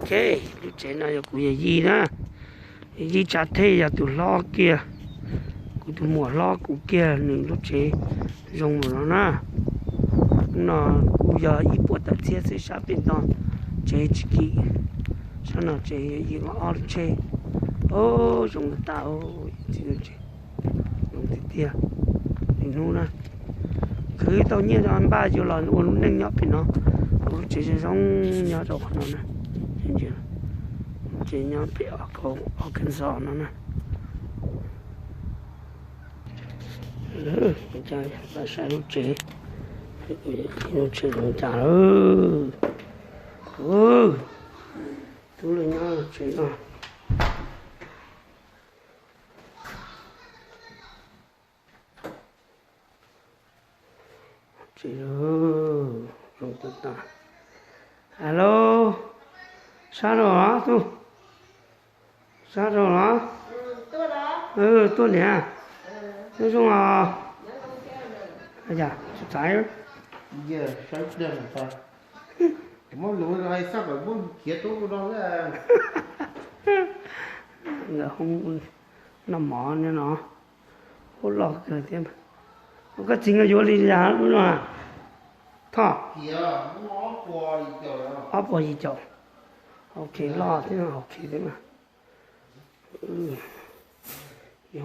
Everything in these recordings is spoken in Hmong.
Ok, lub tsev no yog kuv yawm yij na. Yawm yij Tsav Thej yog tus hlob kiag, kuv tus muam hlob kuv kiag, nws lub tsev zoo npaum no na. Hnub no kuj yog ib puas tawm txhiab xwb, sab pem no tsev tsis kim, sab no tsev yog ib ob lub tsheb. Zoo tas tas, zoo tiag tiag. Hnub na, khwv tau nyiaj rau npaj yuav los ua lub neej nyob pem no, ua lub tsev zoo zoo nyob rau qhov no na. Tsev nyob pem Arkansas no na. Peb saib lub tsev, lub tsev zoo cas lawm. Tub lawv nyob tsev no. Tsev zoo tas tas. Alo, sab rau los tub? Sab rau los? Tuaj niam. Nyob zoo os. Too tired. Nkawd hoob noj mov no, hoob loj kawg thiab. Koj txiv nkawd yuav li cas lub no? Thoj, ob puas yim caum. Ok, loj thiab, ok thiab mas.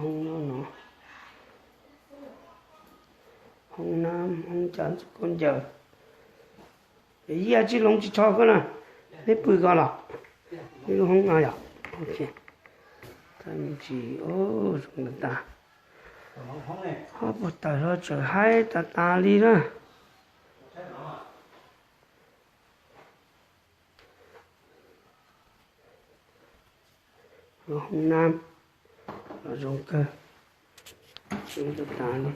Hoob no, hoob nam, hoob cas ntxuav khaub ncaws. Yawm yij, tsis hloov tsis tho koj na, neb pw ko los? Neb lub hoob no yog? Ok. Tsis, zoo tas tas. Ob puag tawm hlo tseem haib tas tas li na. Lub hoob nam los zoo kawg, zoo tas tas li.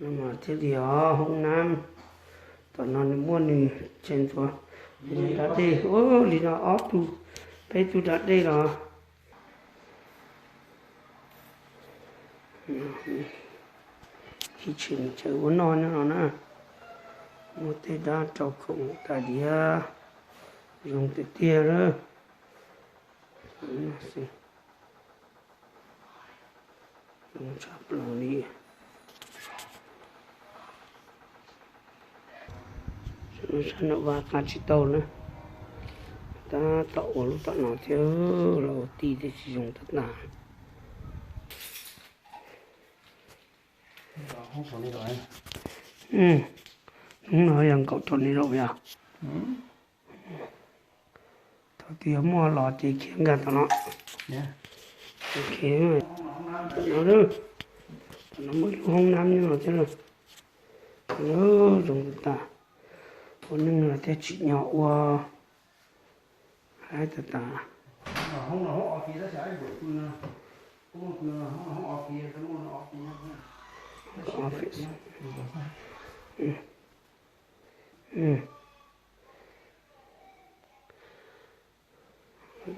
No mas thiaj li os hoob nam. Tom no nws muaj nws tsev ntxuav dav dej, li no ob tug peb tug dav dej los. Kitchen chaw ua noj nyob no na. Muaj tej dab rau khoom tas diav, zoo tiag tiag lawm. Zoo tshaj plaws li. Sab no vaj qab tsis tau na, tab tom ua lub tom no thiab, los ua tij thiab tsis zoo tas tas. Hnub no yog nkaum rau ni zaum yog. Thaum twg yog muaj los ces khiav nkag tom no. Tom no, tom no muaj ib lub hoob nam nyob no thiab. Zoo tas tas, ua neej no thiaj tsim nyog ua. Haib tas tas.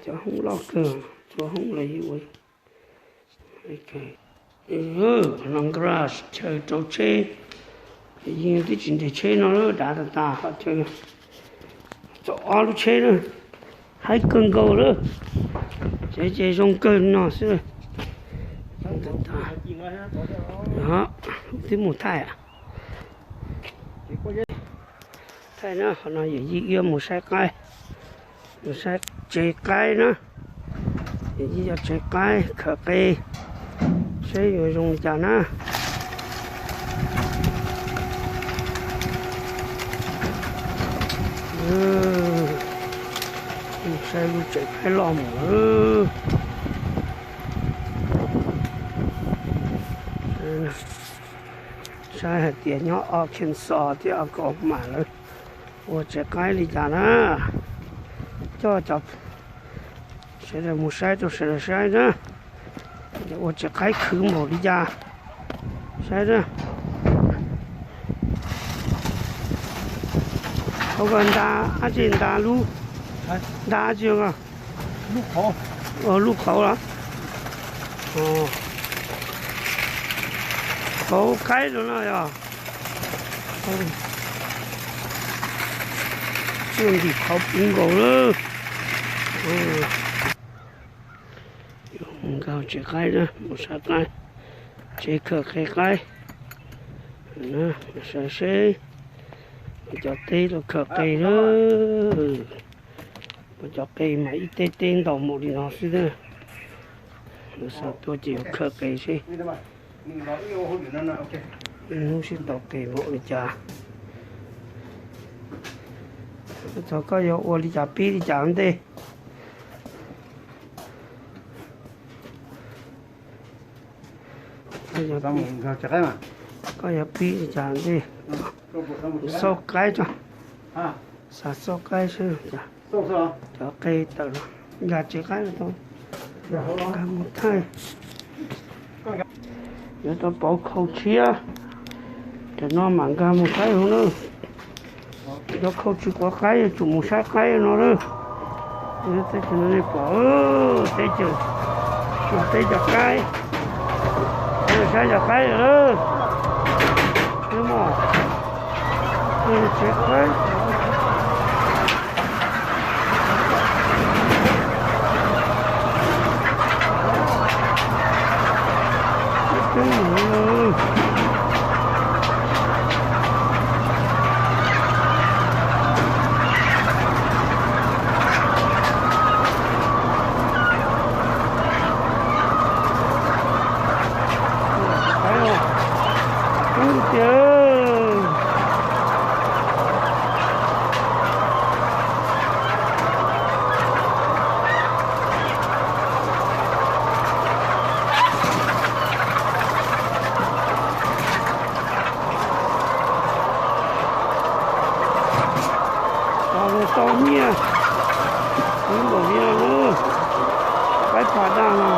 Cov hoob loj kawg, cov hoob los yeej ua. Qhov no garage chaw rau tsheb, yeej twb tsis nres tsheb no lawm, dav tas tas, qhov chaw txog ob lub tsheb na, haib kawg nkaus lawm. Tsev ces zoo kawg no xwb. Twb mus thaij, thaij na, qhov no yawm yij wb mus saib qaib, mus saib tsev qaib na. Yawm yij cov tsev qaib khaws qe, saib yuav zoo li cas na. Saib lub tsev qaib loj mus. Saib hais tias nyob Arkansas thiab Oklahoma lawv ua tsev qaib li cas na. Coj cov sawv daws mus saib rau sawv daws saib na, ua tsev qaib khwv npaum li cas. Saib na. Hauv ko nta dab tsi, nta lub, nta dab tsi ko? Lub qhauv los? Qhauv qaib los no yog. Tuaj ntim qhov puv nkaus lawm. Nkag tsev qaib na, mus saib qaib, tsev khawm qe qaib. Saib seb, cov teb tuaj khawm qe na. Cov qe mas ib teb teb ntau npaum li no xwb na. Lawv xav tuaj ces yuav khawm qe seb hnub sib tau qe npaum li cas. Txog koj yuav ua li cas pib li cas ntej. Koj yuav pib li cas ntej. Xauj qaib tso. Xav xauj qaib seb cov qe tawm los nkag tsev qaib tau. Nkag mus thaij. Yuav tau pauv khau tshiab. Tam no mam nkag mus saib hauv na. Cov khau tsis quav qaib yuav tsum mus saib qaib no na. Teb chaws no nej pom, teb chaws, teb cov qaib, saib cov qaib lawm. Tsev qaib. Tau nyiaj, ib npaum li no, qaib pha daj no.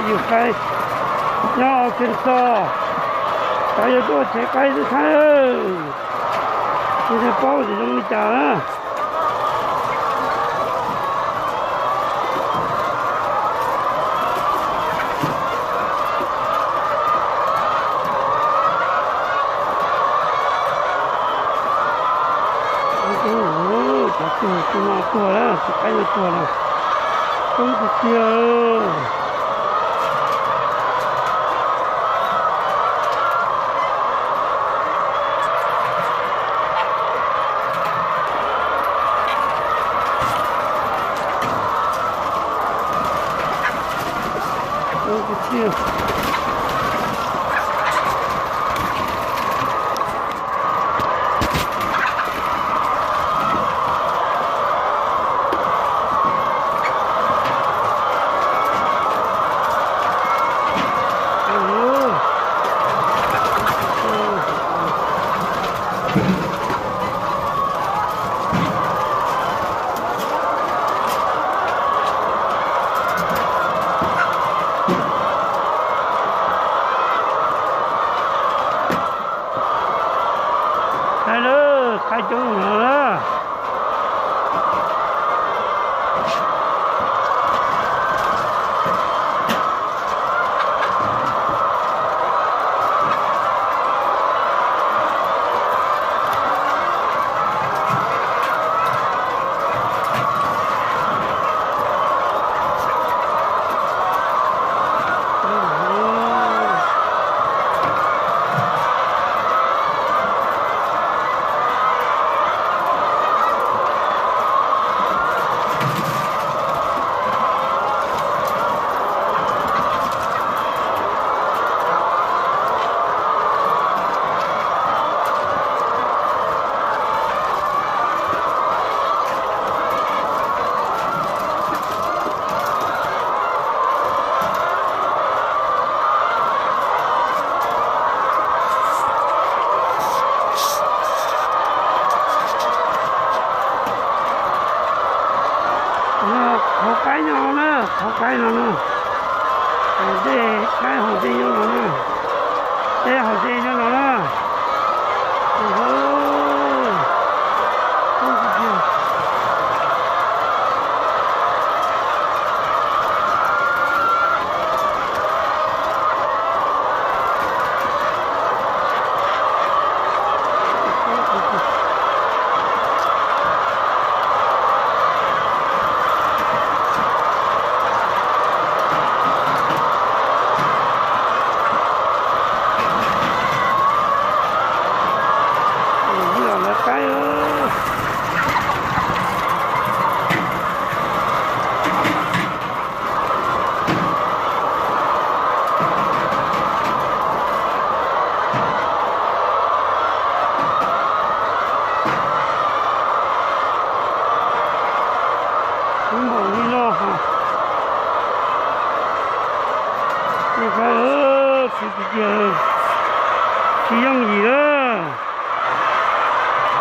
Yus qaib nyob Arkansas, cov yuav tuaj tsev qaib xwb thiab. Tsis paub tias zoo li cas na. Cov tuag, tus no tuag lawm, tus qaib no tuag lawm. Koob tiag tiag. Hauv qaib nyob no na, hauv qaib no na. Haus dej, qaib haus dej nyob no na. Dej haus dej nyob no na. Los lawv qaib. Khwv npaum li no, khwv tiag tiag, tsis yooj yim lawm.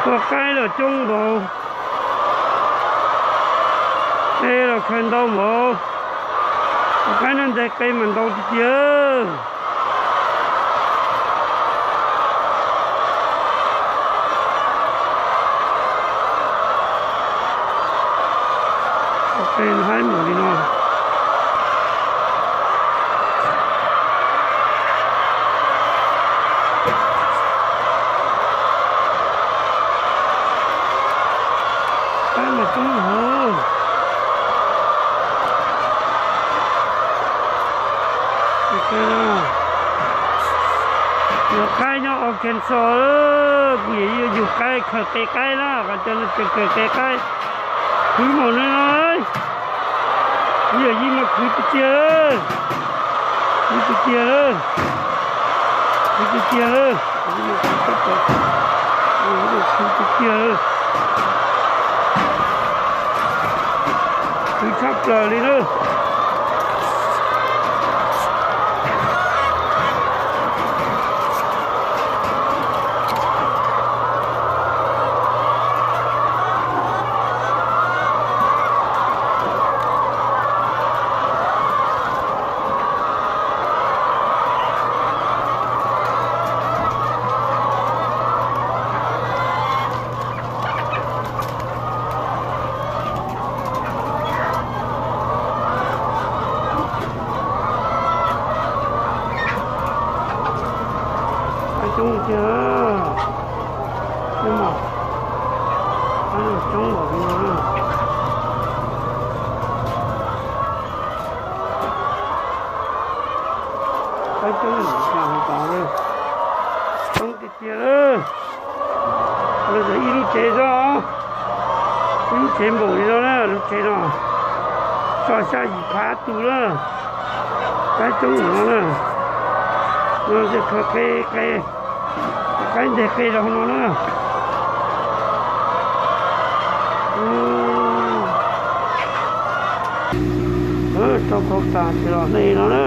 Ua qaib los coob npaum, qe los khaws ntau npaum, ua qaib no nteg qe mas ntau tiag tiag. Ua qe haib npaum li no. Qaib mas coob heev. Yog qaib nyob Arkansas, kuv yog yug qaib, khaws qe qaib na, qhov cov no khaws qe qaib. Khwv npaum no no, kuv yog yij mas khwv tiag tiag, khwv tiag tiag, khwv tiag tiag, khwv tiag tiag, khwv tshaj plaws li na. Qaib coob tiag, coob npaum li no. Qaib coob npaum li no, coob tiag tiag lawm. Ib lub tsev xwb, ib lub tsev npaum li no na, lub tsev no txog xya yim phav tus na. Qaib coob npaum no na, no ces khaws qe, qe, qaib nteg qe rau hauv no na. Tau khau tas ces los hle no na.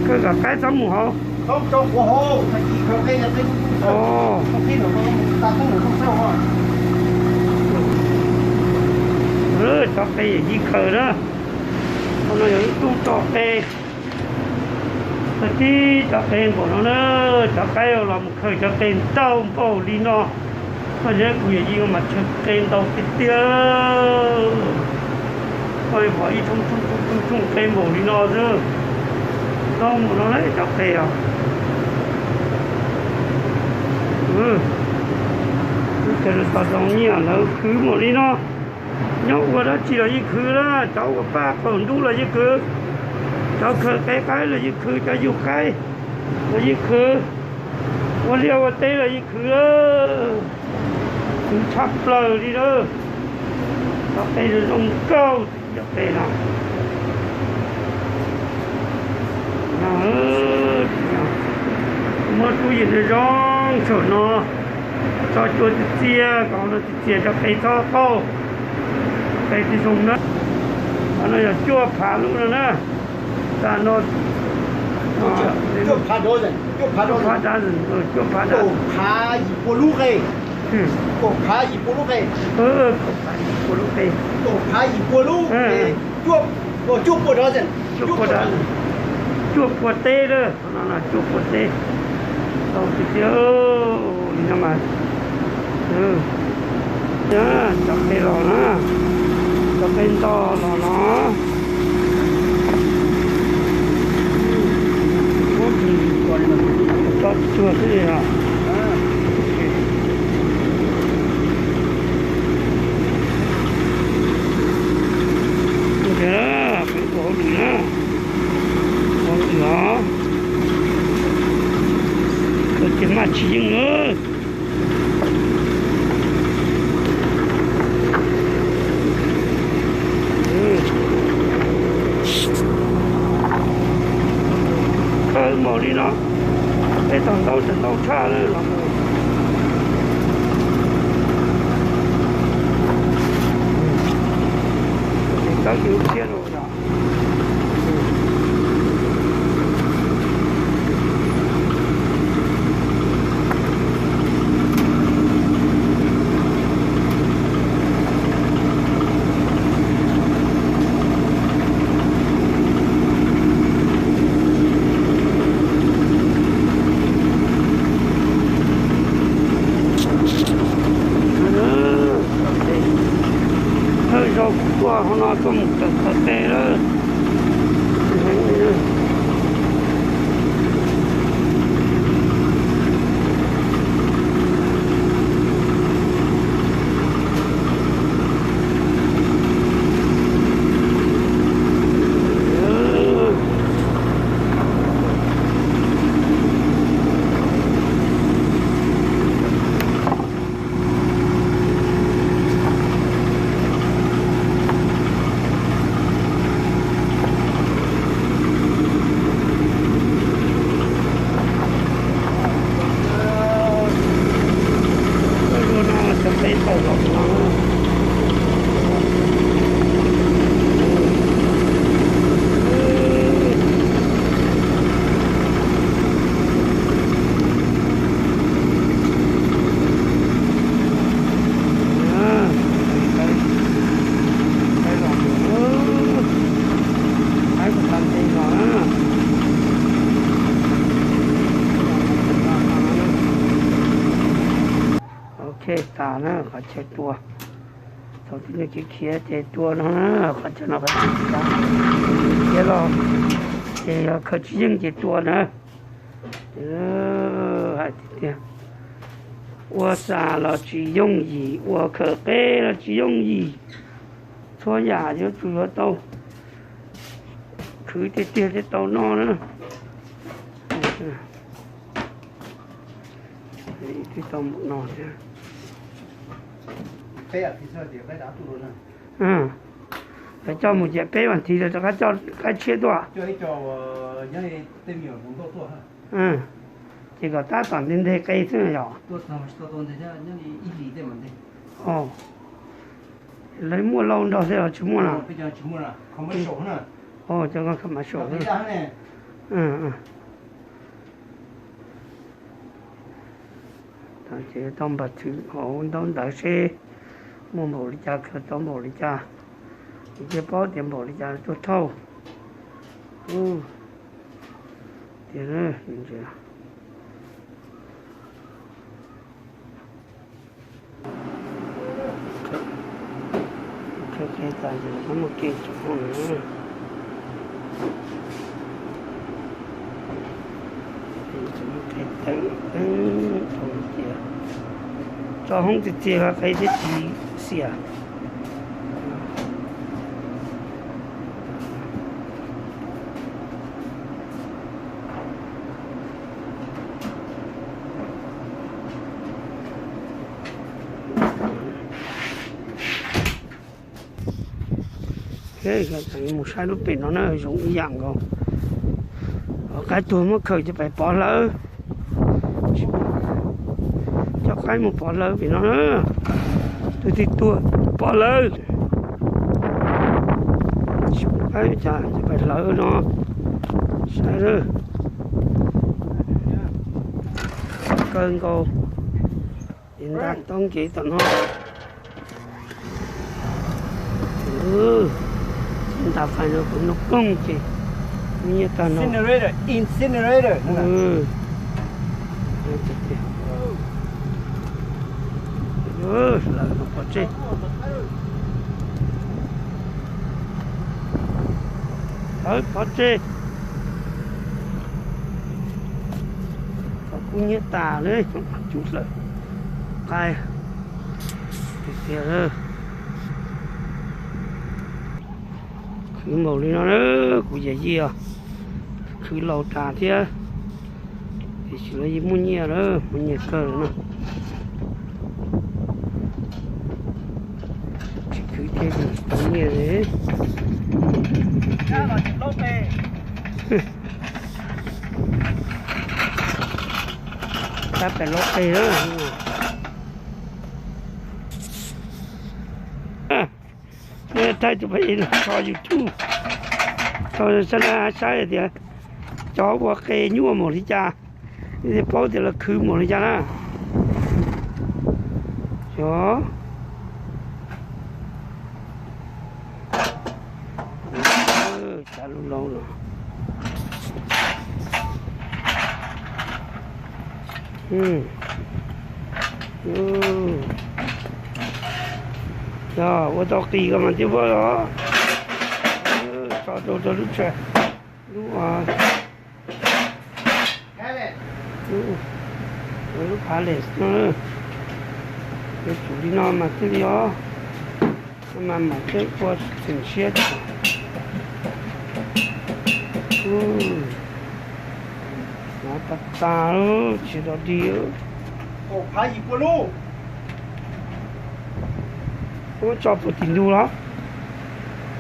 Khaws kom qaib txhob mus hauv. Cov qe yawm yij khaws na. Qhov no yog ib tug tso qe. Tag tib cov qe npaum no na, cov qaib los mus khaws cov qe ntau npaum li no. Koj nyob kuv yawm yij mas tshaw qe ntau tiag tiag. Koj pom ib thooj thooj thooj qe npaum li no xwb. Ntau npaum no na cov qe os. Lub chaw no txog zoo nyiaj lawv khwv npaum li no. Nyob ua dab tsi los yeej khwv na, cov ua paj qaum ntuj los yeej khwv, cov khaws qe qaib los yeej khwv, cov yug qaib los yeej khwv, ua liaj ua teb los yeej khwv. Khwv tshaj plaws li na. Cov qe zoo nkauj, cov qe no. Muab tub yees zoo zoo saum no, tso cua txias txias kom no txias txias cov qe txhob qaug. Qe tsis zoo na. Qhov no yog cuaj phav lub no na. Tam no Cuaj phav dozen, cuaj phav dozen, cuaj phav dozen, kaum phav yim pua lub qe, kaum phav yim pua lub qe, kaum phav yim pua lub qe, kaum phav yim pua lub qe, cuaj pua dozen, cuaj pua dozen, cuaj pua teb lawm, cuaj pua teb. Tau tiag tiag li no mas. Cov qe los na, cov qe nto los no, tso tsuag xwb li os. Ua peb ua hauj lwm na, ua hauj lwm os, ua ces maj tsis yeej na. Kawg npaum li no, peb tau ntau tsis ntau tshaj li los mus. Tawb yus thiab los yom. Thawj zaug kuv tuaj hauv no tuaj mus tawm qhov tes lawm. Ok, tas na qhov chaw tua. Thaum tib neeg khiav khiav ces tua no na, qhov chaw no qhov chaw khiav los ces yog khaws tsis yeej ces tua na. Hais tiag tiag, ua xas los tsis yooj yim, ua khaws qeb los tsis yooj yim. Txhua yam yuav tsum yuav tau khwv tiag tiag thiaj tau noj na. Twb tau npaum no thiab. Lawv coj mus ces peb vas thiv lawv rov qab coj qaib tshiab tuaj. Ces kom tab tom nteg nteg qe xwb yom. Lawv muaj lauj nrog thiab los tsis muaj na? Cov koj khaws mas saum. Ces tau npam thwm hauv ntaub ntawv seb muaj npaum li cas, khaws tau npaum li cas, ces thiaj paub tias npaum li cas tuaj thauj. Tiag, khaws qe tas ces lawv muaj kev tso hauj lwm. Qe tawm, tso hoob txias txias qe thiaj tsis xiam. Mus saib lub pem no na, zoo ib yam nkaus. Qaib tuag muab khaws coj pais pov hlawv. Coj qaib mus pov hlawv pem no na. Tus twg tuag pov hlawv. Tsis pom qaib cas coj pais hlawv no. Saib lawm. Kawg nkaus, ces nta tau nkev tom no. Nta fais no kuv nug kooj ces nyiaj tag no. Incinerator, incinerator. Lawv no pov tseg. Lawv pov tseg. Kom kuv nyiaj tas li, cov hlawv qaib tiag tiag. Khwv npaum li no na, kuv yawm yij os, khwv laus tas thiab, tiam sis los yeej muaj nyiaj lawm, muaj nyiaj kawg lawm na. Tsis khwv thiab tsis tau nyiaj li. Tab pem lub qe na. Thaij tus pheej ib los tso YouTube, tso sab laj saib tias cov ua qe nyuaj npaum li cas, thiaj paub tias lawv khwv npaum li cas na. Xyov. Cov lub laub los. Yog ua tau qis ko mas twb muaj los. Tso rau rau lub tsheb, lub, lub pallet no. Yuav tsum li no mas thiaj li os. Mas mam thiaj ua tseem siab. Ua tas tas tsis tau dig. Muab tso puag tim ntug los,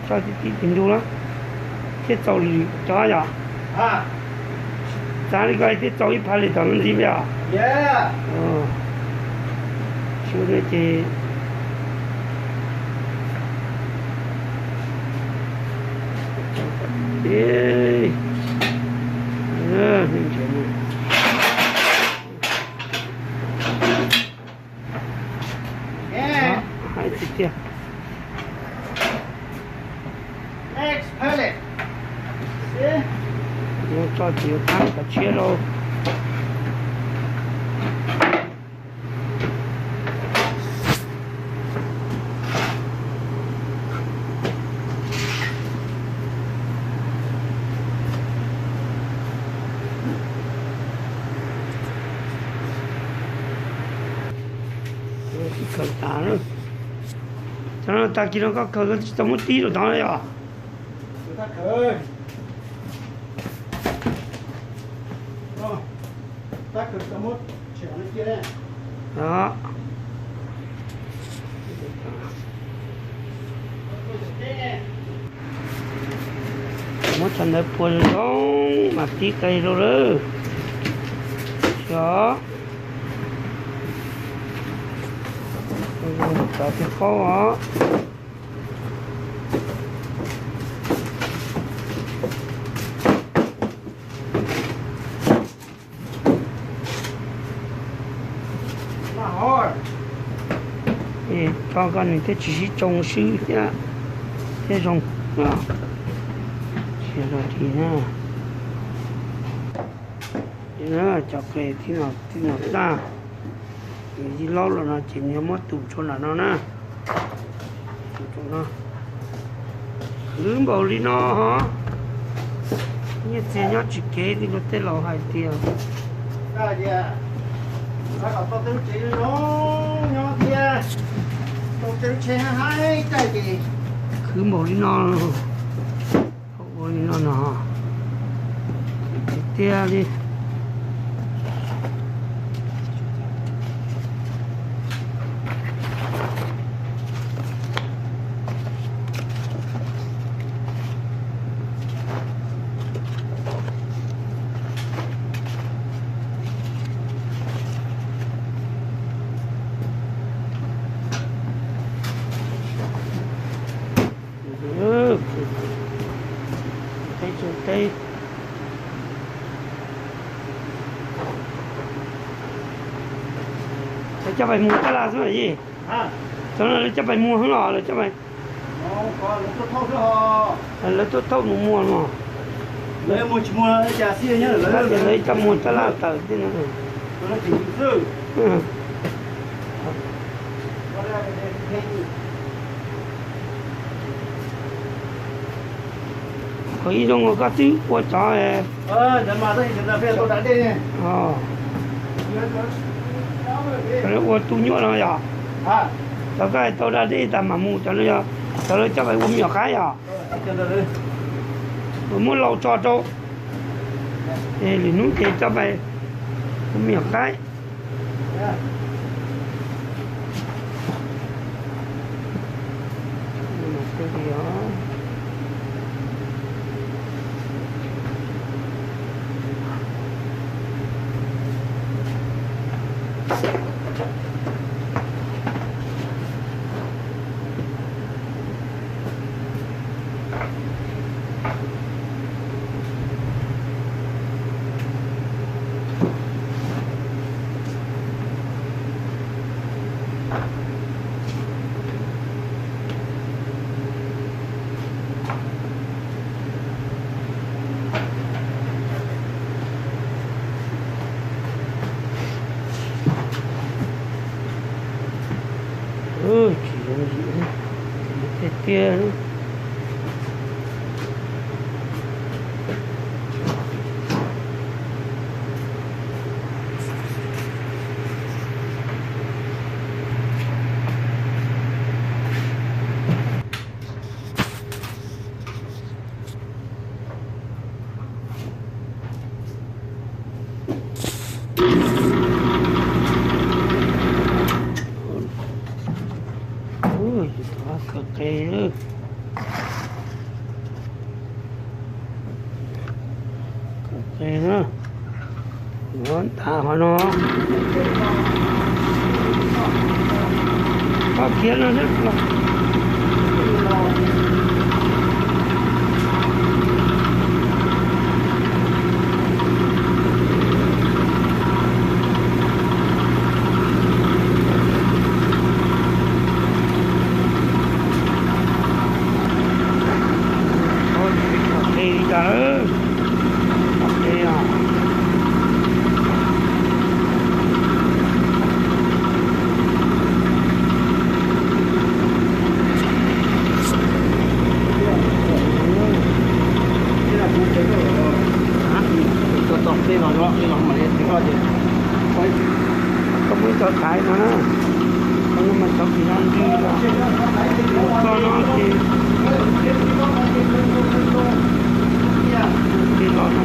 tso tim tim ntug los, thiaj txaus li cov yom. Txav li ko thiaj txaus ib phav li tom no ntxiv yom. Tsis ua no ces Hais tiag tiag. Yuav tso ces yuav thab kom tshiab rau. Khaws tas, cov no tag kis no koj khaws koj tsis tau muab tib rau tod na yom. Muab cov ntawd puag zoo zoo mas tib qe rau lawm. Xyov, cov thiaj paub os. Tso koj nws thiaj tsis sib tsoo swb thiab, thiab zoo. Tsis yog li na. Cov qe tib no tag, yij laub los no ces nws yuav muab tus tshuav nram no na. Tus tshuav no, khwv npaum li no ho, nyiaj txiag nyob tsis kev li luag tej laus hais tias. Khwv npaum li no, ua li no no, tiag tiag li. Teb tseem teb. Coj pais muag tab laj xwb yij. Cov no lawv coj pais muag xwb los lawv coj pais, lawv tuaj thauj mus muag no. Tab sis lawv coj muag tab laj tawm thiab no. Qhov ib zoo uas koj twb ua cov, cov ua tu nyuaj no yog, cov koj hais tau da dej tas mam mus, cov no yog cov lawv coj pais ua me nyuam qaib yog, muab lau tso rau, es lwm hnub ces coj pais ua me nyuam qaib. Tsis yooj yim tiag tiag. Kawg qe, kawg qe na. Yuav nta qhov no, koj khiav no xwb. Koj muab cov thaiv no na, koj muab cov kis no ntws los, koj no ces, ces los no.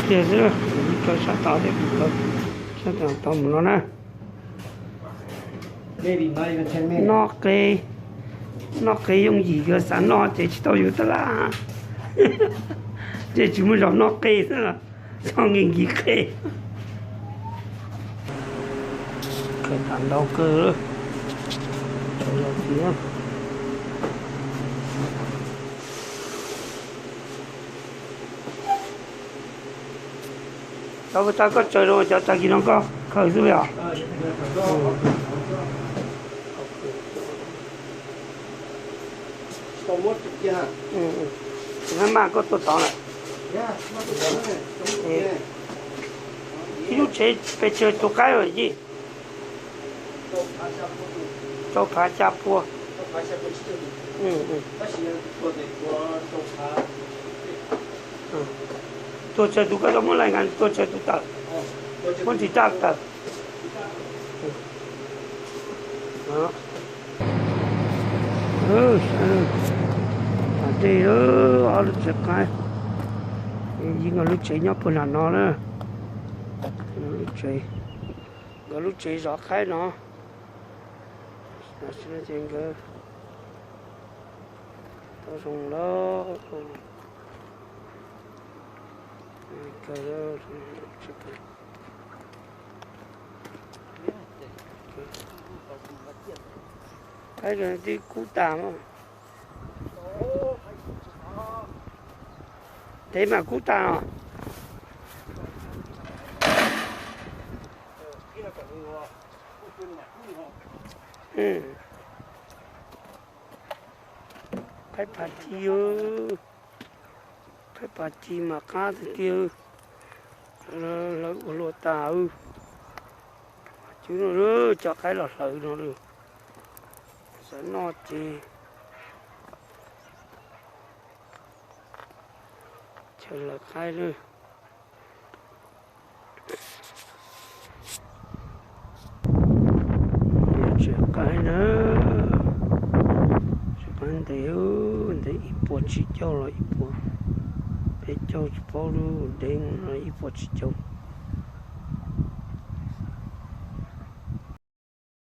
Tiag xwb, sab tod thiab, sab tod tau mus no na. Noj qe, noj qe yooj yim, yog xav noj ces tsis tau yuav tab laj, ces tsis muaj zog noj qe xwb los txhob nkees nkees qe. Khaws tas ntau kawg. Cov puas tau koj tsaws rau, cov tag kis no koj khaws xwb os? Hnab maj koj tuaj tod lawm. Ib lub tsev pes tsawg tus qaib os Yij? Rau phav xya pua. Tuag tsawg tus koj tau muab lais nkas, tuag tsawg tus tawm, muab ris raj tawm. Ntej ob lub tsev qaib, Yij nkawd lub tsev nyob puag nram no na. Lub tsev, nkawd lub tsev zov qaib no. Tam sim no ces nkawd tau zoo lawm. Qaib twb kub tag. Ntev mas kub tag os. Qaib phav ci, qaib phav ci mas qab tiag tiag. Hlawv ua luaj tas. Cov no coj qaib los hlawv no lawm. Xav noj ces chaw hlawv qaib lawm. Tsev qaib na, tsev qaib ntev, ntev ib puas tsib caug los ib puas peb caug tsis paub lub ntev no ib puas tsib caug.